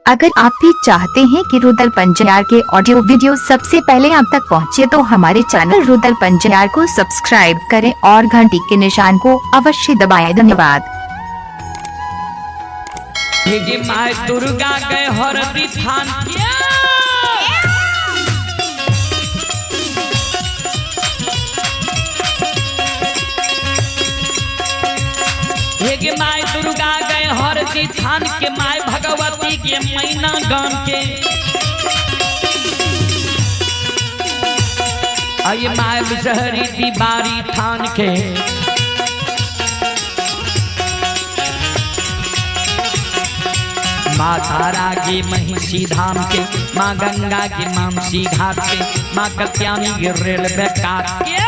अगर आप भी चाहते हैं कि रुदल पंजार के ऑडियो वीडियो सबसे पहले आप तक पहुंचे तो हमारे चैनल रुदल पंजार को सब्सक्राइब करें और घंटी के निशान को अवश्य दबाएं। धन्यवाद। हे my Durga गए हरदी थान के। हे my Durga गए हरदी थान के, my Bhagwati के मैना गान के। आये my बिसहरी दीवारी थान के। माँ तारा के महिषी धाम के, माँ गंगा के मामसी घाट के, माँ कत्यानी के रेलवे काट के।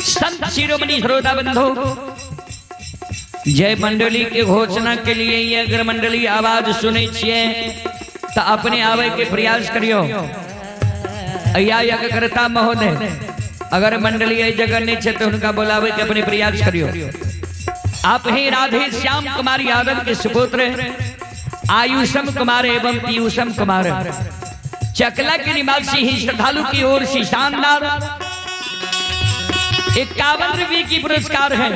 संत शिरोमणि श्रोता बंधु, जय मंडली के घोषणा के लिए ये अगर मंडली आवाज सुनै छियै तो अपने आवे के प्रयास करियो। अया यज्ञकर्ता महोदय, अगर मंडली एहि जगह नहीं छै तो उनका बोलावे के अपने प्रयास करियो। आप ही राधे श्याम कुमार यादव के सुपुत्र आयुषम कुमार एवं पीयूषम कुमार चकला के निवासी ही श्रद्धालु की ओर से शानदार 51 रुपये की पुरस्कार है।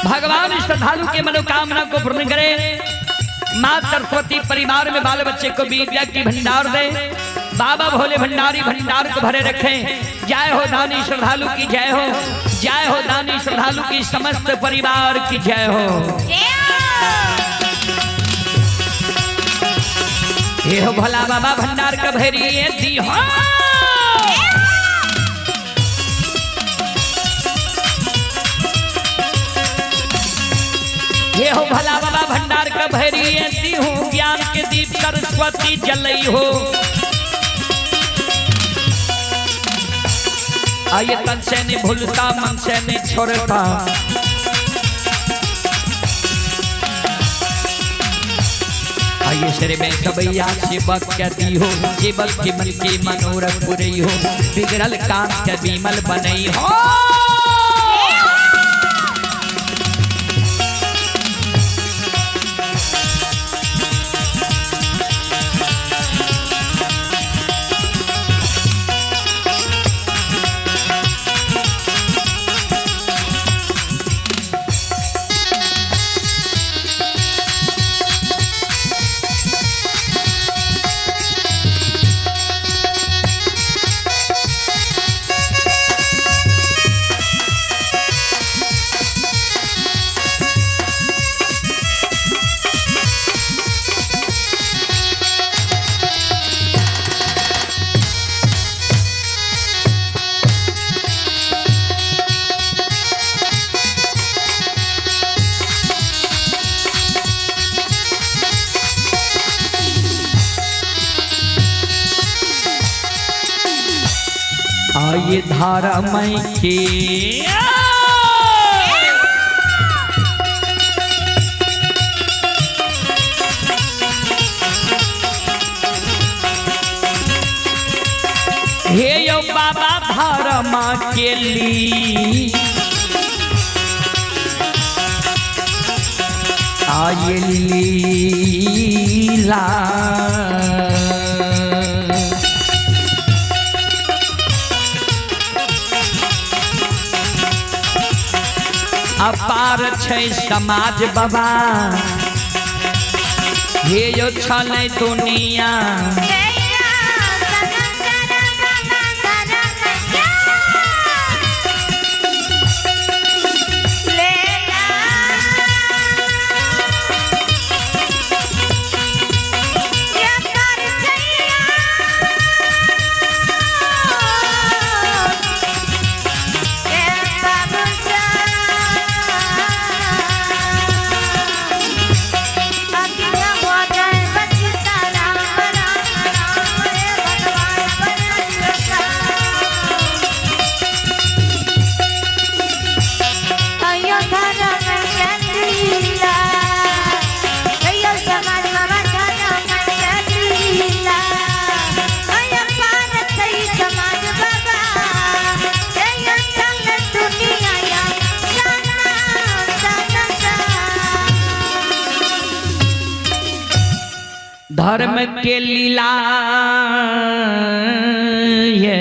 भगवान श्रद्धालु के मनोकामना को पूर्ण करे। माँ सरस्वती परिवार में बाल बच्चे को विद्या की भंडार दे। बाबा भोले भंडारी भंडार को भरे रखें। जय हो दानी श्रद्धालु की जय हो। जय हो दानी श्रद्धालु की समस्त परिवार की जय हो। ये हो भोला बाबा भंडार का भैरी दी हो। ये हो भला बाबा भंडार का भैरी दी हूँ, ज्ञान के दीप सरस्वती जलई हो। आये तन से नहीं भूलता, मन से नहीं छोड़ता। आये सिर में सबैया शिवक के दी हो, शिवक के मन के मनोरथ पुरई हो, बिगड़ल काम के बीमल बनई हो। आये धारा मई के धर्म के ली आये लीला। अपार छै समाज बाबा, हे यो छलै दुनिया। धर्म के लीला ये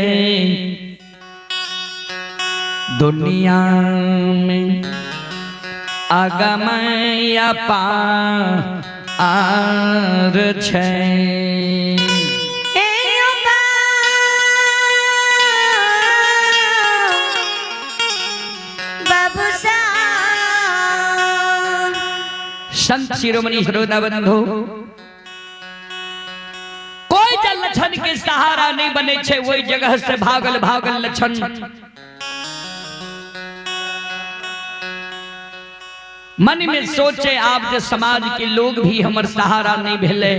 दुनिया में अगम अपार छै। संत शिरोमणि श्रोता बंधु, कोई जल लक्षण के सहारा नहीं बने छे, वही जगह से भागल भागल लक्षण मन में सोचे आप जे समाज के लोग भी हमर सहारा नहीं भेले,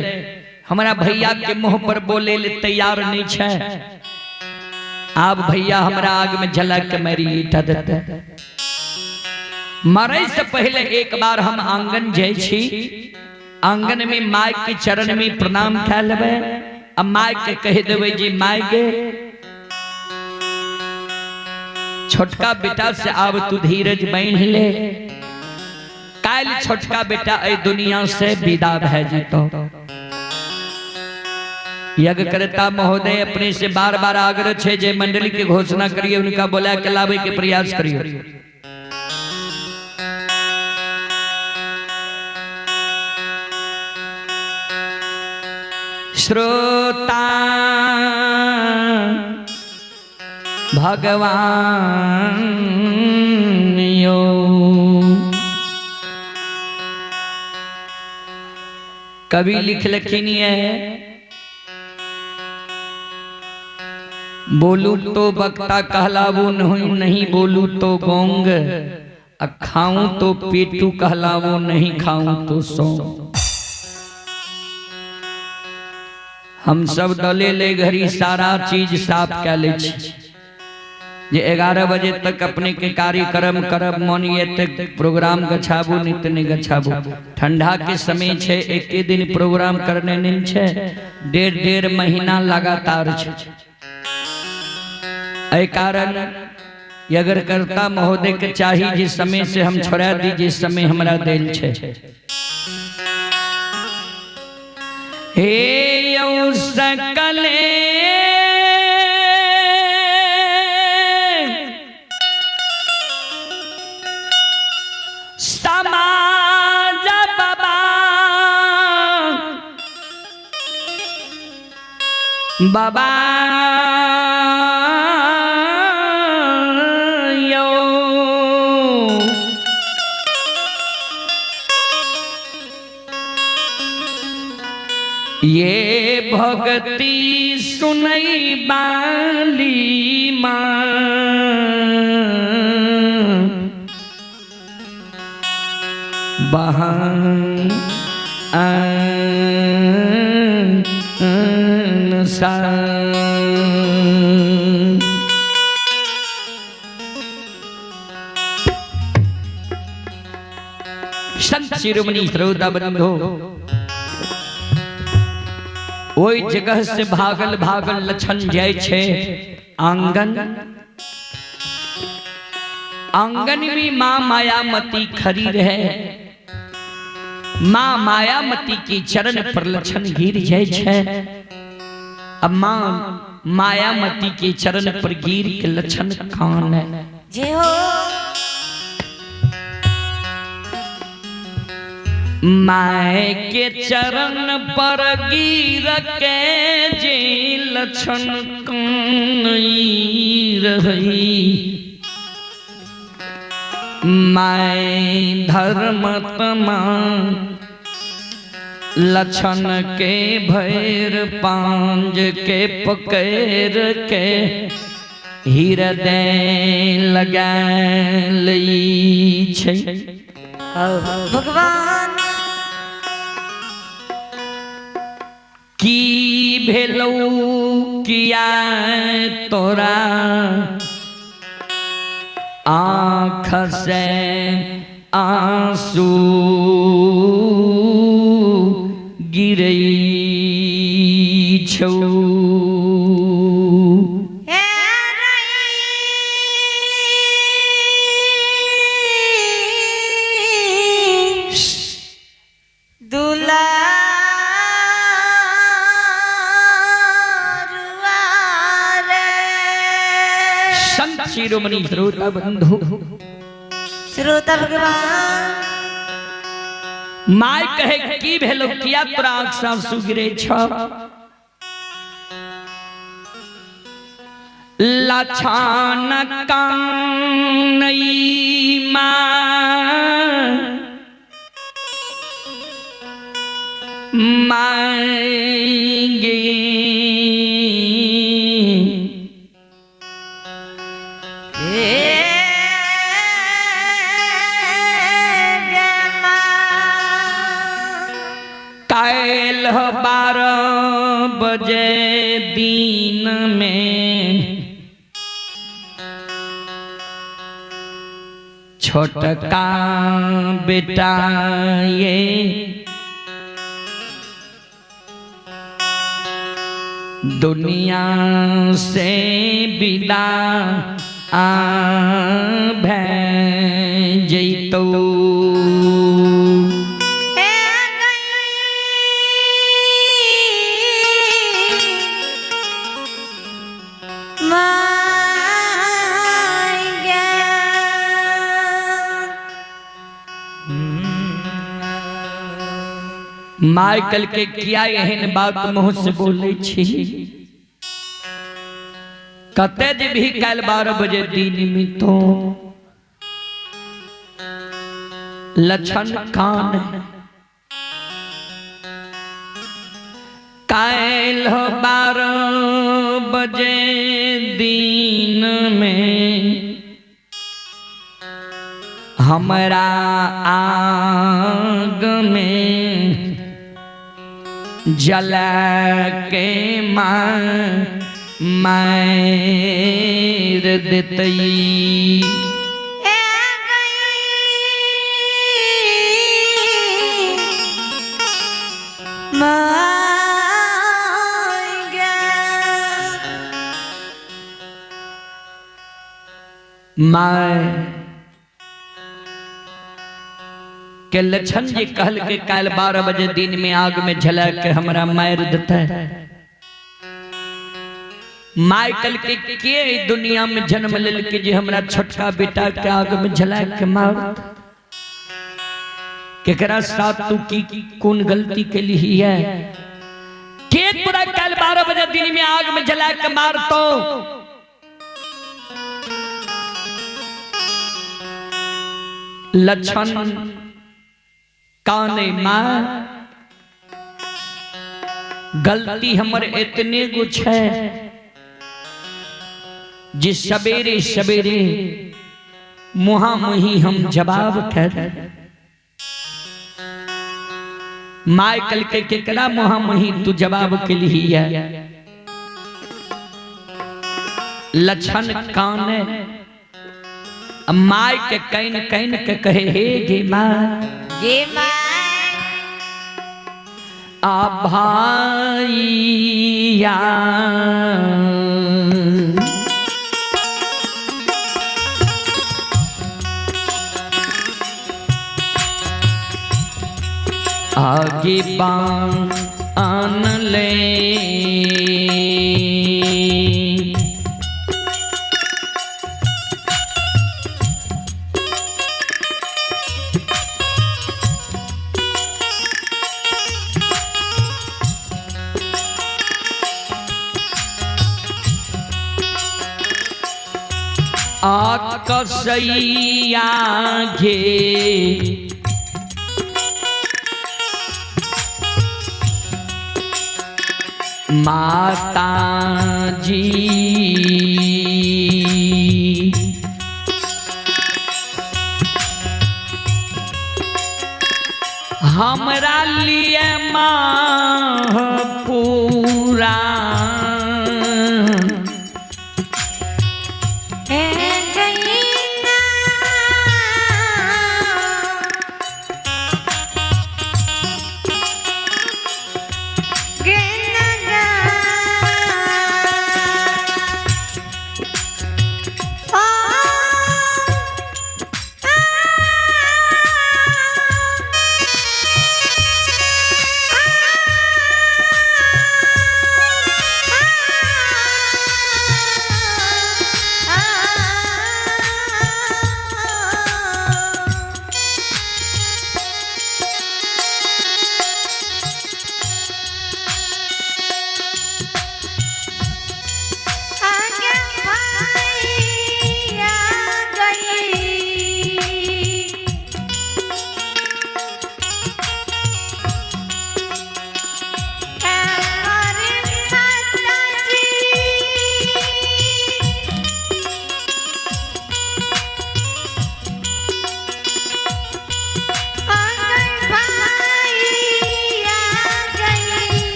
हमारा भैया के मुंह पर बोले ले तैयार नहीं छे, आप भैया हमरा आग में जला के मरी ईटा देते। मरे से पहले एक बार हम आंगन जाय छी, आंगन में my के चरण में प्रणाम कए लेबै, आ my के कह देबै जे my गे छोटका बेटा से आब तू धीरज बान्हि ले, काल्हि छोटका बेटा एहि दुनिया से विदा भए जेतौ। यज्ञकर्ता महोदय अपने से बार बार आग्रह छे जे मंडली के घोषणा करिए, उनका बोला के लावे के प्रयास करिए। श्रोता भगवान यो कवि लिख लखिन है, बोलू तो वक्ता कहलावू नहीं, नहीं बोलू तो गोंग, खाऊं तो पेटू कहलावू नहीं, खाऊं तो सो। हम सब दले ले घड़ी सारा चीज साफ कै ले छी, जे 11 बजे तक अपने के कार्यक्रम करब, मन ये तक प्रोग्राम गछाबू नहीं तो नहीं गछाबू। ठंडा के समय छे, एक दिन प्रोग्राम करने नहीं छे, डेढ़ डेढ़ महीना लगातार छे। एहि कारण यज्ञकर्ता महोदय के चाही जे समय से हम छोड़ा दी, जे समय हमरा देल छे। हे यौ सकले समाज बाबा बाबा यो ये भक्ति सुनई बाली मां बहान सा। संत शिरोमणि श्रोता बंधु, ओहि जगह से भागल भागल लक्षण जाय छे आंगन, आंगन में माँ मायामती खड़ी रहे। माँ मायामती के चरण पर लक्षण गिर जाय छै। अब माँ मायामती के चरण पर गिर के लक्षण कान है। जे हो। My के चरण पर गिर के जे लक्षण कान रही। My धर्मात्मा लक्षण के भैर पांज के पकड़ के हृदय लगा लई छै। भगवान की भेलौ किया तोरा आँख से आंसू गिरै छौ। संत शिरोमणि श्रोता बंधु श्रोता भगवान my कहे की भेलो किया तोरा आँख से आंसू गिरे छ। लछन कानई मांगे कायल 12 बजे दिन में छोटका बेटा ये दुनिया से विदा आ भैजतौ। माइकल के किया एहन बात मुँह से बोले छी। कते जे भी काल 12 बजे दिन में तो लक्षण कान काल 12 बजे दिन में हमरा आग में जला के माँ मार देतई। My के लक्षण जी कहल के काल 12 बजे दिन में आग में जला के हमरा मार देता है। माइकल के दुनिया में जन्म लेल के जे हमरा छोटका बेटा के आग में जला के मार केकरा साथ तू की कौन गलती के लिए है। के तोरा काल 12 बजे दिन में आग में जला के मार तो लक्षण काने माँ गलती हमर इतने कुछ है जिस सवेरे सवेरे मुहा मुही हम जवाब कर माइकल के केकरा मुहा मुही तू जवाब के लिए है। लक्षण काने my के can can के कहे हे गे माँ गे माँ आ भाईया आगे बान ले। आकसैया घे माता जी, हमरा लिए माँ पूरा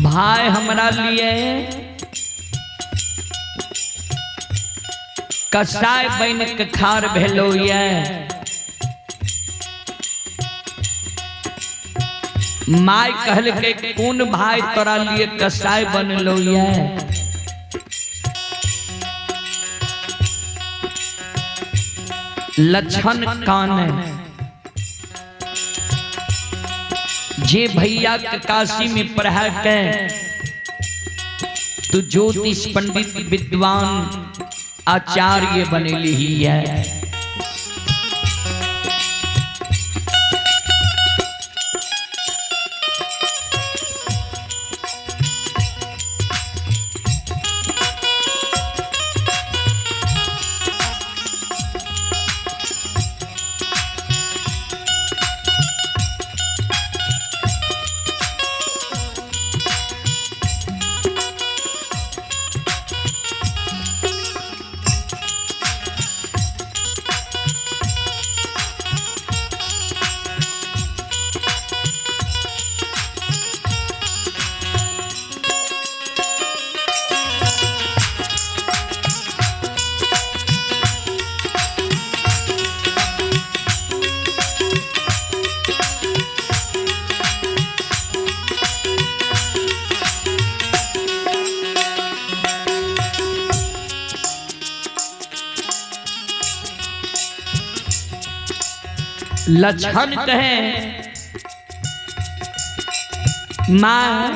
भाई हमरा लिए कसाई बन के खार भेलो ये। My कहल के कौन भाई तोरा लिए कसाई बनलो ये। लक्षण कान जे भैया के काशी में पढ़ा के तो ज्योतिष पंडित विद्वान आचार्य बनेली ही है। लक्षण कहे मां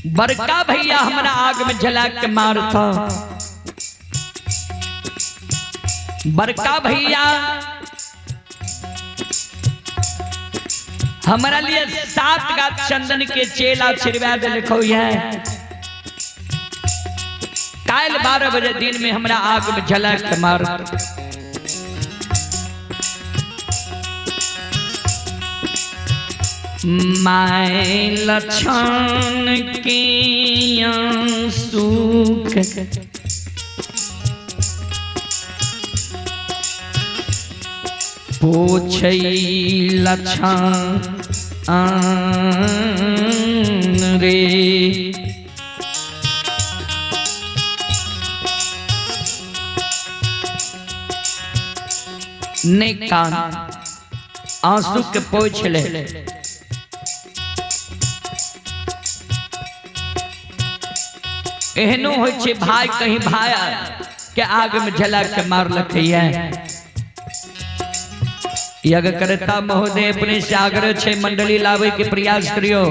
बड़का भैया हमरा आग में जला के मारता। बड़का भैया हमारा लिए 7 गात चंदन के चेला छिड़वा देलखौ है। काल 12 बजे दिन में हमरा आग में जला के मार। My लक्षण के सुख पोछै लक्षण रे। ने कान आंसू के पोछ ले। एहनो होइ छै भाई कहीं भाई के आग में जला के मारलकै है। यज्ञ करता महोदय अपने से आग्रह छे मंडली लावे के प्रयास करियो।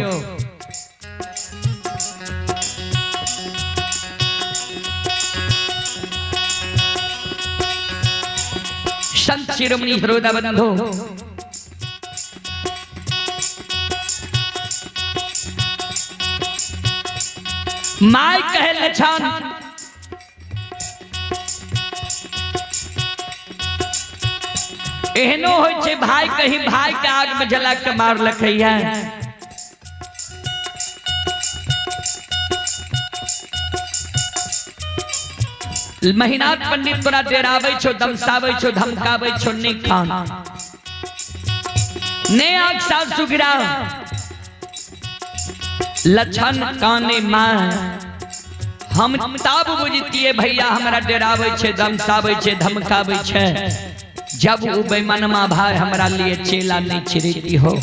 संत शिरोमणि श्रोता बंधु my कहे लछन एहनो होइ छै भाई कहीं भाई के आग में जला के मारलकै है। महीनाथ पंडित तोरा डेराबै छौ, दमसाबै छौ, धमकाबै छौ, ने खान ने आग सासु गिरा। लछन काने मां हम तब बुझतिए भैया हमरा डेराबै छै, दमसाबै छै, धमकाबै छै, जब उ बेईमानमा भाई हमरा लिए चेला नहीं छिड़ती हो।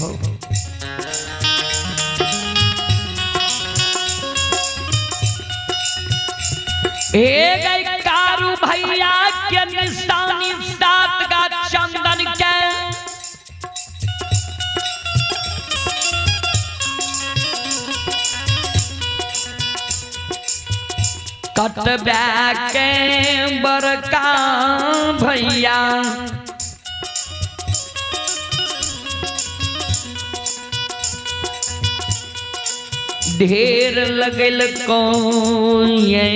ए गई कारू भैया के निशानी 7 गा चंदन के कटबा के बड़का भैया ढेर लगल को ये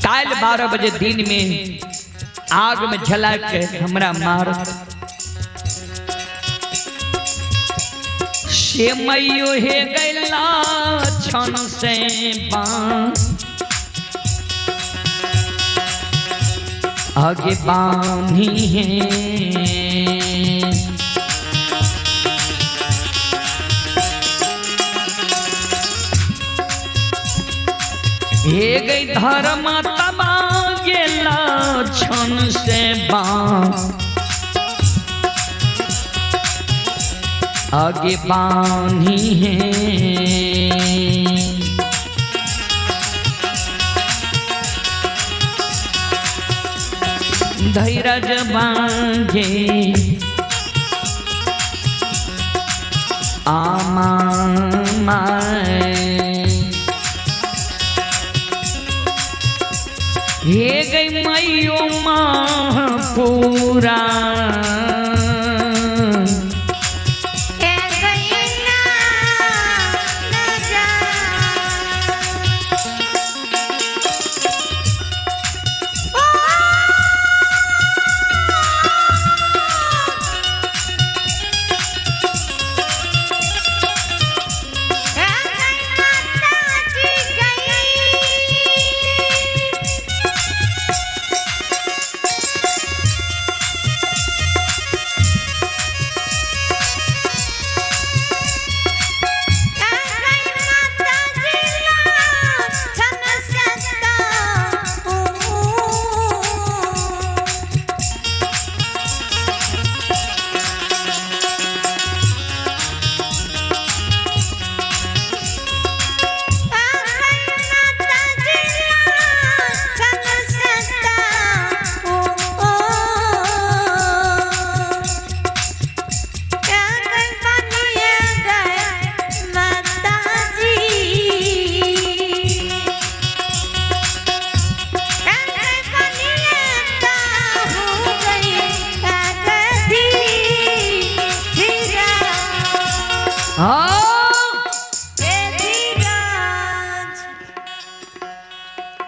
काल 12 बजे दिन में आग में जला के हमरा मार। से मैयो हे गैला छन से बां आगे बांधी है। हे गई धर्म तमा गेला छन से बां आगे बानी है। धैरज बांधे आमा माए हे गई मैयो माँ पूरा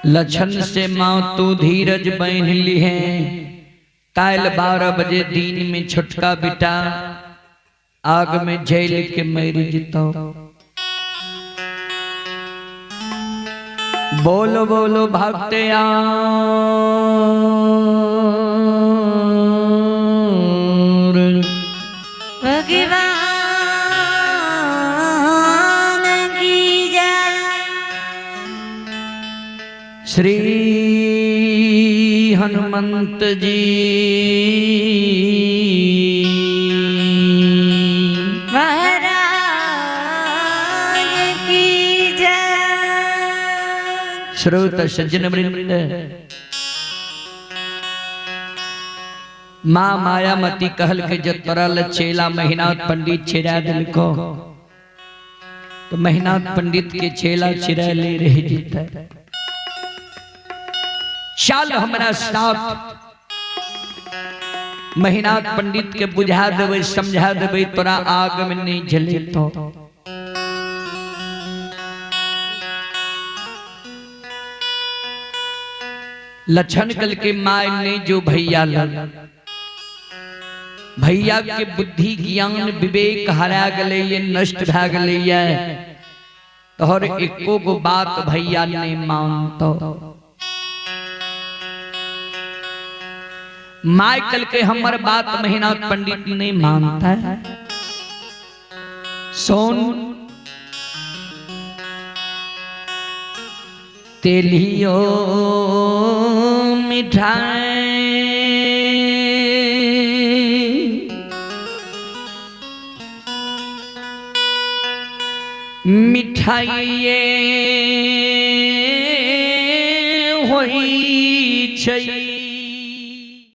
लक्षण से माँ तू धीरज बहन ली है। काल 12 बजे दिन में छोटका बेटा आग में जल के मर जितो। बोलो बोलो भक्त भगवान की जय। श्री हनुमंत जी महाराज की जय। श्रोत सज्जन वृंद, माँ मायामती कहल के जब तरल चेला महिनाथ पंडित छिड़ा दिलको तो महिनाथ पंडित के चेला छिड़ा ले रह जीता। चल हमरा साथ महिनाथ पंडित के बुझा देवे समझा देवे तोरा आग में नहीं जले तो। लक्षण कल के my ने जो भैया लग, भैया के बुद्धि ज्ञान विवेक हरा गले ये नष्ट भा गले ये, तोहर एको गो बात भैया ने मानतो। My कल के हमर बात महिनाथ पंडित नहीं मानता है। सोन तेलियो मिठाई मिठाइये होई छै।